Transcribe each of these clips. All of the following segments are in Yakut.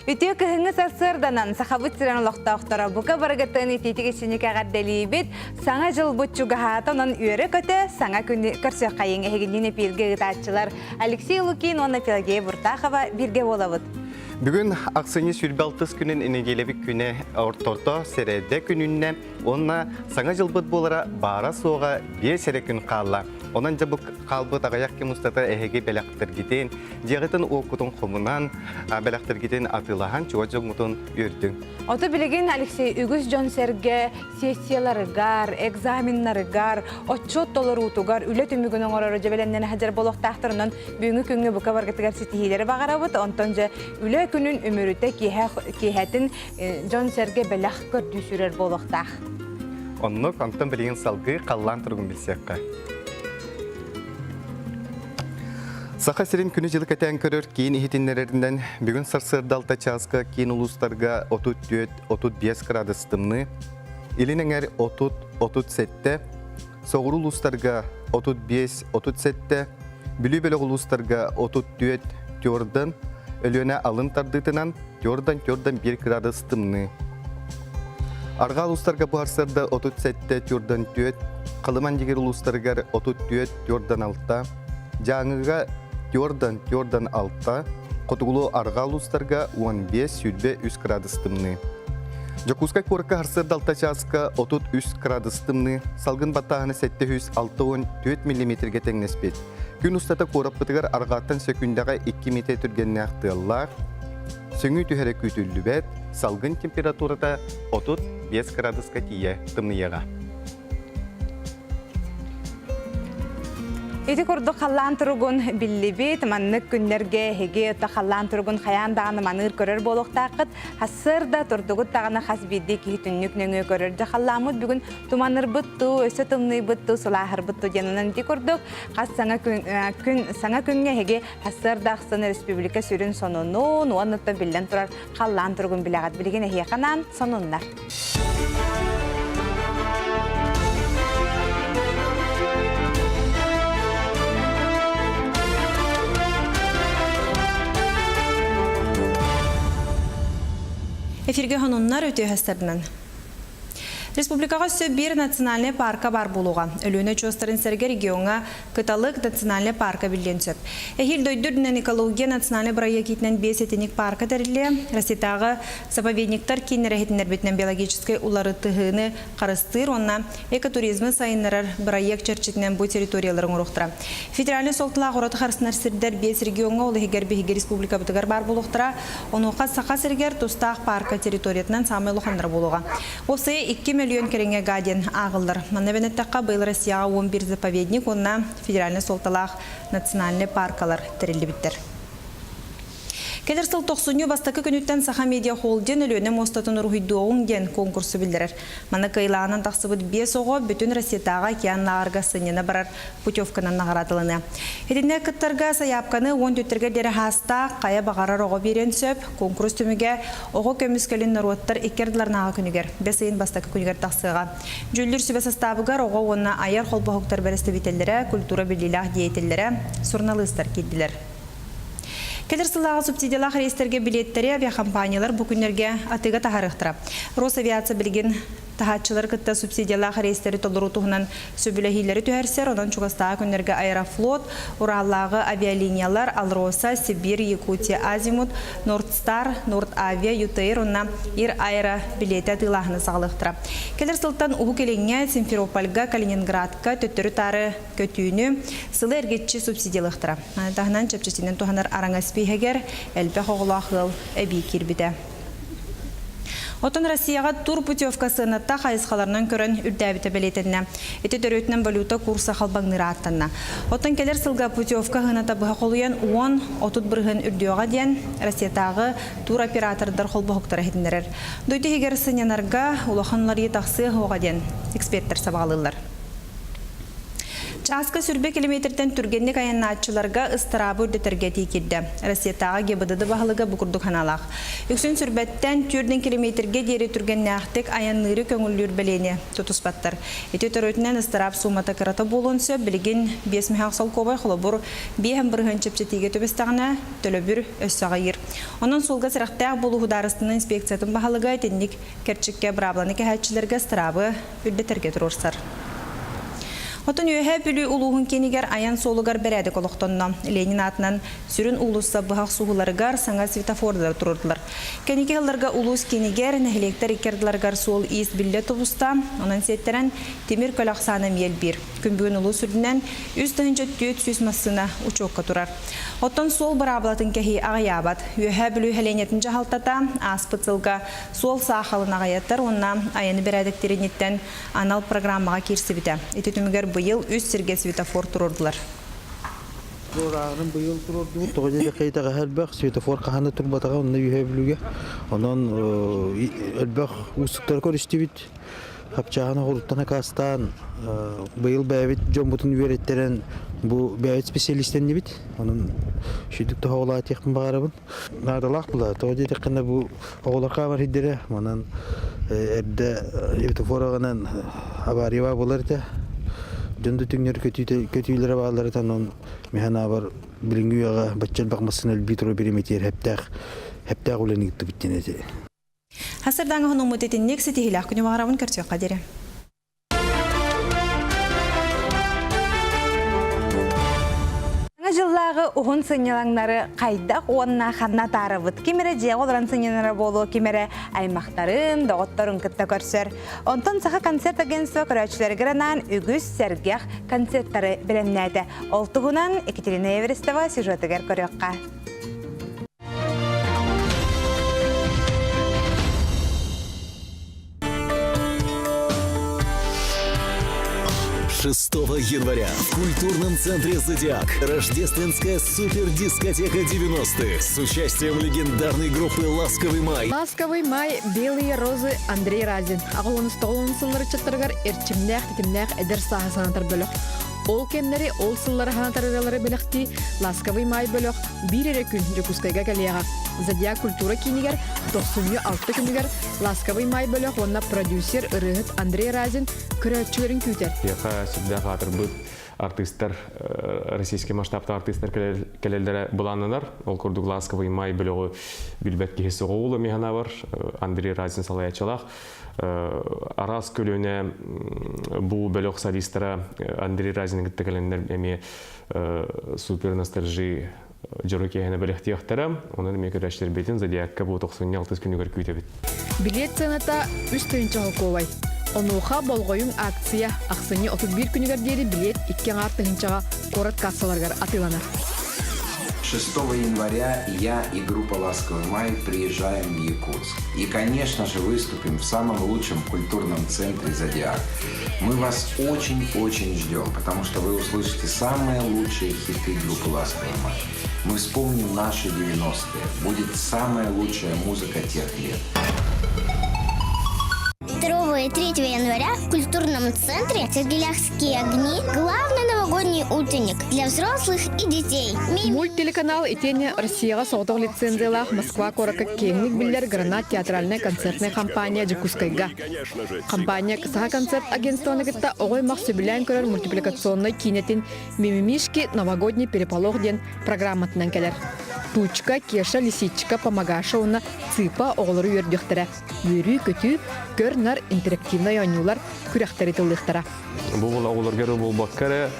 Үтүө кыһыҥҥы сарсыарданан Сахабыт сирин олохтоохторо бука барыгытын итиитик иччиник эҕэрдэлиибит. Саҥа дьылбыт чугаһаата, онон үөрэ-көтө саҥа күнү көрсүөххэйиҥ. Эһигинниин эпииргэ ыытааччылар Алексей Лукин уонна Пелагея Буртахова бииргэ буолабыт. Бүгүн ахсынньы 26 күнүн нэдиэлэбит күнэ орторто сэрэдэ күнүннэ уонна саҥа дьылбыт буолара баара-суоҕа биэс эрэ күн хаалла. Онон дьэ бу хаалбыт аҕыйах кэм устата эһиги бэлэхтэргитин, дьиэҕитин уоккутун хомунан, бэлэхтэргитин атыылаһан чугас дьоҥҥутун үөрдүҥ. Ото билигин Алексей үгүс дьон-сэргэ сессияларыгар, экзаменнарыгар, отчуот толоруутугар үлэ түмүгүн оҥорору дьэ бэлэмнэнэ сылдьар буолуохтаахтар. Онон бүгүҥҥү күҥҥэ бука баргытыгар ситиһиилэри баҕарабыт. Онтон дьэ үлэ күнүн үмүрүтэ киэһэтин дьон-сэргэ бэлэх көрдүү сүүрэр буолуохтаах. Оннук, онтон билигин салгыы халлаан туругун билсиэххэ. Саха сирин күнү-дьылы кэтээн көрөр киин иһитиннэрэринэн, бүгүн сарсыарда 6 чааска киин улуустарга 34-35 градус тымныы, илин эҥэр 30-37, соҕуруу улуустарга 35-37, Бүлүү бөлөх улуустарга 34 тёрдан, Өлүөнэ алын тардыытынан тёрдан-тёрдан 1 градус тымныы. Арҕаа улуустарга буһарсарда 37 тюрдан 4, Халыман дигир улуустарыгар 34 тюрдан 6, Дьааҥыга тюрдан тюрдан 6, Хотугулуу арҕаа улуустарга 15-23 градус тымныы. Дьокуускай куоракка сарсыарда 6 чааска 33 градус тымныы, салгын баттааһына 764 миллиметргэ тэҥнэспит. Күн устата куораппытыгар арҕааттан сөкүүндэҕэ 2 миэтэ түргэннээх тыаллаах, сөҥүү түһэрэ күүтүллүбэт, салгын температурата 35 градуска тиийэ тымныйыаҕа. Ити курдук халлаан туругун биллибит, маннык күннэргэ эһиги халлаан туругун хайаан даҕаны маныыр көрөр буолуохтааххыт. Хассыарда турдугут даҕаны хас биирдии киһи түннүк нөҥүө көрөр. Дьэ халлааммыт бүгүн туманырбыт туу, өссө тымныйбыт туу, сылааһырбыт туу диэн онон ити курдук хас саҥа күн, күн саҥа күҥҥэ эһиги Сарсыарда ахсын республика сүрүн сонунун уонна биллэн турар халлаан туругун билэҕит. Билигин эһиэхэ анаан сонуннар. Эфиргэ сонуннар үтүө хастарынан. Республикаҕа өссө биир национальнай паарка баар буолуоҕа. Өлүөнэ очуостарын сэргэ региоҥҥа Кыталык национальнай паарка биллиэн сөп. Эһиил дойду үрдүнэн экология национальнай бырайыак иитинэн биэс этиник паарка тэриллиэ. Россиятааҕы заповедниктар кииннэрэ иһитиннэрбитинэн биологическай уларытыһыыны харыстыыр уонна экотуризмы сайыннарар бырайыак чэрчитинэн бу территориялары оҥоруохтара. Федеральнай суолталаах ураты харыстанар сирдэр биэс региоҥҥа, ол иһигэр биһиги республикабытыгар баар буолуохтара. Онуоха Саха сиригэр тустаах паарка территориятынан саамай улаханнара буолуоҕа. Уопсайа 2 мөлүйүөн кэриҥэ га диэн ааҕыллар. Манна эбэн эттэххэ, быйыл Россияҕа 11 заповедник уонна федеральнай суолталаах национальнай пааркалар тэриллибиттэр. Кэлэр сыл тохсунньу бастакы күнүттэн Саха Медиа Холдинг Өлүөнэ муостатын уруһуйдуоҕуҥ диэн конкурсу биллэрэр. Манна кыайылааҕынан тахсыбыт биэс оҕо бүтүн Россиятааҕы океан лааҕырга сынньана барар путевканан наҕараадаланыа. Итиннэ кыттарга сайаапканы уон түөртэргэ диэри хаастаах хайа баҕарар оҕо биэриэн сөп. Куонкурус түмүгэ оҕо көмүскэлин норуоттар икки ардыларынааҕы күнүгэр, бэс ыйын бастакы күнүгэр тахсыаҕа. Дьүүллүүр сүбэ састаабыгар оҕо уонна айар холбоһуктар бэрэстэбиитэллэрэ, культура биллиилээх деятеллэрэ, суруналыыстар киирдилэр. Кэлэр сыллааҕы субсидиялаах рейстэргэ билиэттэри авиакомпаниялар бу күннэргэ атыыга таһаарыахтара. Росавиация билигин таһааччылары кытта субсидиялаах рейстэри толоруу туһунан сөбүлэһиилэри түһэрсэр, онон чугастааҕы күннэргэ Аэрофлот, Ураллааҕы авиалиниялар, Алроса, Сибирь, Якутия, Азимут, Нордстар, Нордавиа, ЮТэйр уонна Ир Аэро билиэтэ атыылааһыны саҕалыахтара. Кэлэр сылтан Уһук Илиҥҥэ, Симферопольга, Калининградка төттөрү-таары көтүүнү сылы эргиччи субсидиялыахтара. Маны таһынан чэпчэтинэн туһанар араҥа испииһэгэр элбэх оҕолоох ыал эбии киирбитэ. Оттон Россияҕа турпутевка сыаната хайысхаларынан көрөн үрдээбитэ бэлиэтэннэ. Ити төрүөтүнэн валюта курса халбаҥныыра ааттанна. Оттон кэлэр сылга путевка сыаната быһа холуйан 10-30 бырыһыан үрдүөҕэ диэн Россиятааҕы туроператордар холбоһуктара иһитиннэрэр. Дойду иһигэр сынньанарга улахан уларыйыы тахсыа суоҕа диэн экспертэр сабаҕалыыллар. Чааска сүрбэ километртэн түргэнник айаннааччыларга ыстараабы үрдэтэргэ этии киирдэ. Россиятааҕы ГИБДД баһылыга бу курдук санаалаах. Үксүн сүрбэттэн түүрдэн километргэ диэри түргэннээхтик айанныыры көҥүллүүр бэлиэни тутуспаттар. Ити төрүтүнэн ыстараап суумата кырата буолуон сөп, билигин 5 мөһөөх солкуобай холобур 5 бырыһыан чэпчэтиигэ түбэстэҕинэ төлөбүр өссө аҕыйыыр. Онон суолга сэрэхтээх буолуу судаарыстыбаннай инспекциятын баһылыга итинник кэрчиккэ быраабыланы кэһээччилэргэ ыстараабы үрдэтэргэ туруорсар. Отон Үөһээ Бүлүү улууһун киинигэр айан суолугар бэрээдэк олохтонно. Ленин аатынан сүрүн уулусса быһах сууһуларыгар саҥа светофордар туруордулар. Кэнники сылларга улуус киинигэр, нэһилиэктэр икки ардыларыгар суол-иис биллэ тубуста, онон сиэттэрэн тимир көлө ахсаана эмиэ элбиир. Күн бүгүн улуус үрдүнэн 3400 массыына учуокка турар. Оттон суол быраабылатын кэһии аҕыйаабат. Үөһээ Бүлүү сэлиэнньэтин дьаһалтата ааспыт сылга суол саахалын аҕыйатар уонна айаны бэрээдэктириниттэн анал программаҕа киирсибитэ. Ити түмүгэр быйыл үс сиргэ светофор туруордулар. Туораарын быйыл туруордубут. Тоҕо диэтэххэ итэҕэһэ элбэх, светофор хаһан да турбатаҕа онно Үөһээ Бүлүүгэ. Онон элбэх уустуктары көрүстүбүт. Хапчааһын оҕуруттан акаастаан быйыл бэйэбит дьоммутун үөрэттэрэн бу бэйэбит специалистэннибит. Онон сүдүк тоһоҕолоотиэхпин баҕарабын. Наадалаах була. Тоҕо диэтэххинэ бу оҕолор хаамар сирдэрэ манан эрдэ светофораҕынан авария буолар этэ. Дьон да түҥнэр көтүүлэрэ бааллар этэ. Онон миһэн аабар билиҥҥи үйэҕэ бачча элбэх массыына элбии турар бириэмэтигэр хэптээх хэптээх үлэни ыыттыбыт диэн этэ. Хасырдаҥа хонуммут итинник ситиһилээх күнү баҕарабын көрсүөххэ диэри. Саҥа дьыллааҕы уһун сынньалаҥнары хайдах уонна ханна атаарабыт? Ким эрэ дьиэҕэ олорон сынньанара буолуо, ким эрэ аймахтарын, доҕотторун кытта көрсөр. Онтон Саха концерт агентство көрөөччүлэригэр анаан үгүс сэргэх концерттары бэлэмнээтэ. Ол туһунан Екатерина Эверестова сюжетыгар көрүөххэ. 6 января в культурном центре «Зодиак» рождественская супердискотека 90-х с участием легендарной группы «Ласковый май». «Ласковый май», «Белые розы» Андрей Разин. Аҕыс тоҕус сыллар ыччаттарыгар эрчимнээх, тэтимнээх эдэр сааһы санатар бөлөх. Ол кэмнэри, ол сыллары санатар ырыалары бэлэхтии «Ласковый май» бөлөх биир эрэ күн Дьокуускайга кэлиэҕэ. Зодиак культура киинигэр тохсунньу алта күнүгэр «Ласковый май» бөлөх уонна продюсер ырыаһыт Андрей Разин көрөөччүлэрин күүтэр. Биһиэхэ сүрдээх аатырбыт артыыстар, российский масштабтаах артыыстар кэлэллэрэ былааннанар. Ол курдук «Ласковый май» бөлөҕү билбэт киһи суоҕа миэхэ бар. Андрей Разин салайааччылаах. Араас көлүөнэ бу бөлөх солистара Андрей Разин кытта кэлэннэр эмиэ супер ностальжи дьоро киэһэни бэлэхтиэхтэрэ. Онон эмиэ көрөөччүлэрбитин Зодиакка бу 96 күнүгэр күүтэбит. Билиэт сыаната үс тыһыынча солкуобай. Онуоха болҕойуҥ акция ахсынньы 31 күнүгэр диэри билиэт икки аҥаар тыһыынчаҕа куорат кассаларыгар атыыланар. 6 января я и группа «Ласковый май» приезжаем в Якутск. И, конечно же, выступим в самом лучшем культурном центре «Зодиак». Мы вас очень-очень ждем, потому что вы услышите самые лучшие хиты группы «Ласковый май». Мы вспомним наши 90-е. Будет самая лучшая музыка тех лет. 2 и 3 января в культурном центре «Сергеляхские огни» главный новогодний утренник для взрослых и детей. Мульт телеканал итиэннэ Россияҕа соҕотох лицензиялаах Москва куоракка киэҥник биллэр Гранат театральнай концертнай компания Дьокуускайга. Компания Саха концерт агентствоны кытта оҕо аймах сөбүлээн көрөр мультипликационнай киинэтин «Мимимишки. Новогодний переполох» диэн программатынан кэлэр. Тучка, Кеша, Лисичка, Помогаша уонна Цыпа оҕолору үөрдүөхтэрэ. Үөрүү-көтүү, көр-нар интерактивнай оонньуулар күрэхтэри тыллыахтара. Бу була оҕолорго буолбакка эрэ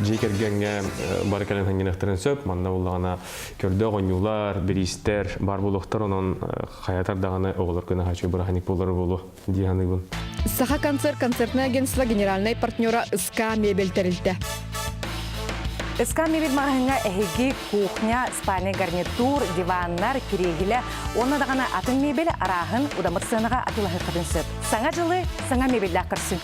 дьиэ кэргэҥҥэ бары кэлэн ханньыныахтарын сөп. Манна буллаҕына көрдөөх оонньуулар, бириистэр бар буолуохтар, онон хайатар даҕаны оҕолор гына хачы быраханик буолар буолуо дии саныыбын. Саха концерт концертное агентство генеральнай партнера СК мебель тэрилтэ. СК мебель маҕаһыыҥҥа эһиги кухня, спальный гарнитур, диваннар, кириэһилэ уонна даҕаны атын мебель арааһын удамыр сыанаҕа атыылаһыаххытын сөп. Саҥа дьылы саҥа мебеллээх көрсүҥ.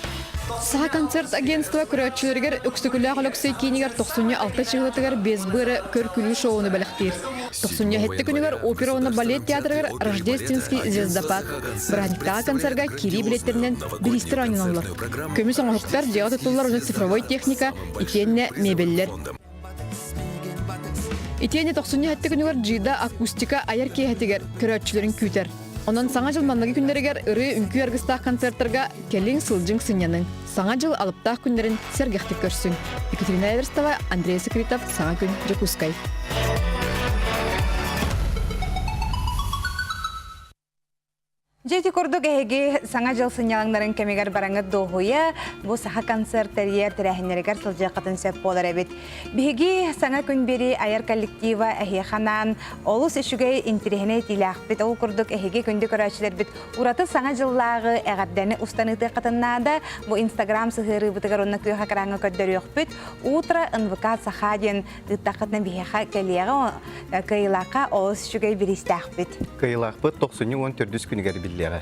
Саха концерт агентство көрөөччүлэригэр Өксөкүлээх Өлөксөй киинигэр тохсунньу алта чыһылатыгар без быара көр-күлүү шоуну бэлэхтиир. Тохсунньу сэттэ күнүгэр опера уонна балет театрыгар Рождественский звездопад бырааһынньыктааҕы концерга киирии билеттэринэн бириистэр оонньоноллор. Көмүс оҥоһуктар, дьиэҕэ туттуллар уонна цифровой техника, итиэннэ мебеллэр. Итиэннэ тохсунньу сэттэ күнүгэр Джида акустика айар киэһэтигэр көрөөччүлэрин күүтэр. Онон Саҥа дьыл манныгы күннэригэр ырыа-үҥкүү аргыстаах концертарга кэлиҥ, сылдьыҥ, сынньаныҥ. Саҥа дьыл алыптаах күннэрин сэргэхтик көрсүҥ. Екатерина Эверстова, Андрей Секретов, Саҥа күн, Дьокуускай. Дьэ ити курдук эһиги Саҥа дьыл сынньалаҥнарын кэмигэр бараҥыт дуоһуйа бу саха концерт тэрийэр тэрээһиннэригэр сылдьыаххытын сөп буолар эбит. Биһиги Саҥа күн биэрии айар коллектива эһиэхэ анаан олус үчүгэй интириэһинэй этиилээхпит. Ол курдук эһиги күндү көрөөччүлэрбит ураты Саҥа дьыллааҕы эҕэрдэни устан ыытыаххытын наада. Бу Инстаграм сыһыарыыбытыгар уонна күөх экраҥҥа көрдөрүөхпүт. Утро НВК Саха диэн ыыттаххытына биһиэхэ кэлиэҕэ кыайыылаахха олус үчүгэй бириистээхпит. Кыайыылаахпыт тохсунньу уон төрдүс күнүгэр биллиэҕэ.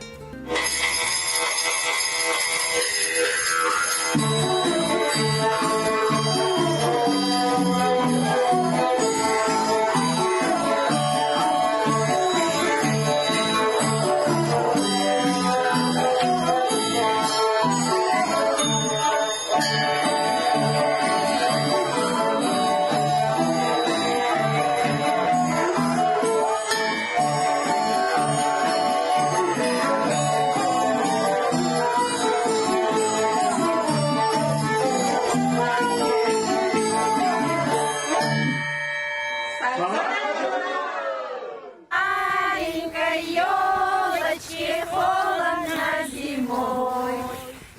Маленькой елочке холодно зимой,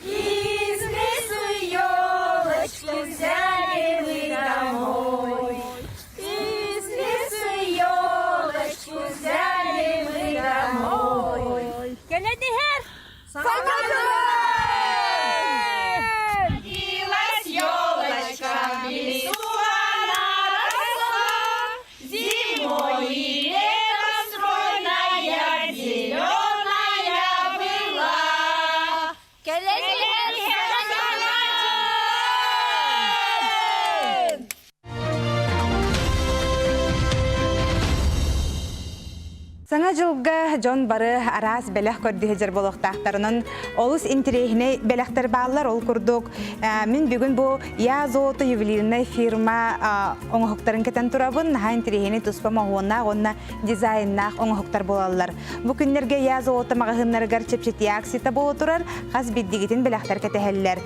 Из лесу елочку взяли мы домой. Из лесу елочку взяли мы домой. Кэлэн Родилась елочка в лесу, она росла. Зимой и летом стройная, зеленая была. Саҥа дьылга дьон бары араас бэлэх көрдөһө буолуохтаахтарынан олус интэриэһинэй бэлэхтэр бааллар. Ол курдук мин бүгүн бу Я золото ювелирная фирма оҥоһуктарын кэтэн турабын. Наһаа интэриэһинэй туспа моһуоннаах уонна дизайннаах оҥоһуктар буолаллар. Бу күннэргэ Я золото маҕаһыыннарыгар чэпчэтии акцията буола турар, хас биирдигитин бэлэхтэр кэтэһэллэр.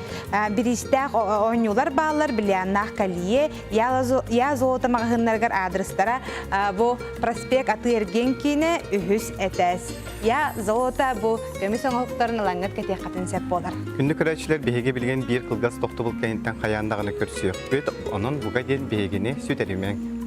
Бириистээх оонньуулар бааллар, бриллианнаах колье, Я золото маҕаһыыннарыгар аадырыстара бу проспект атыы-эргиэн киинэ үһүс этээс. Я золото бу көмүс оҥоһуктарын ылаҥҥыт кэтиэххитин сөп буолар. Күндү көрөөччүлэр, биһиги билигин биир кылгас тохтобул кэнниттэн хайаан даҕаны көрсүөхпүт. Онон бука диэн биһигини сүтэримэҥ.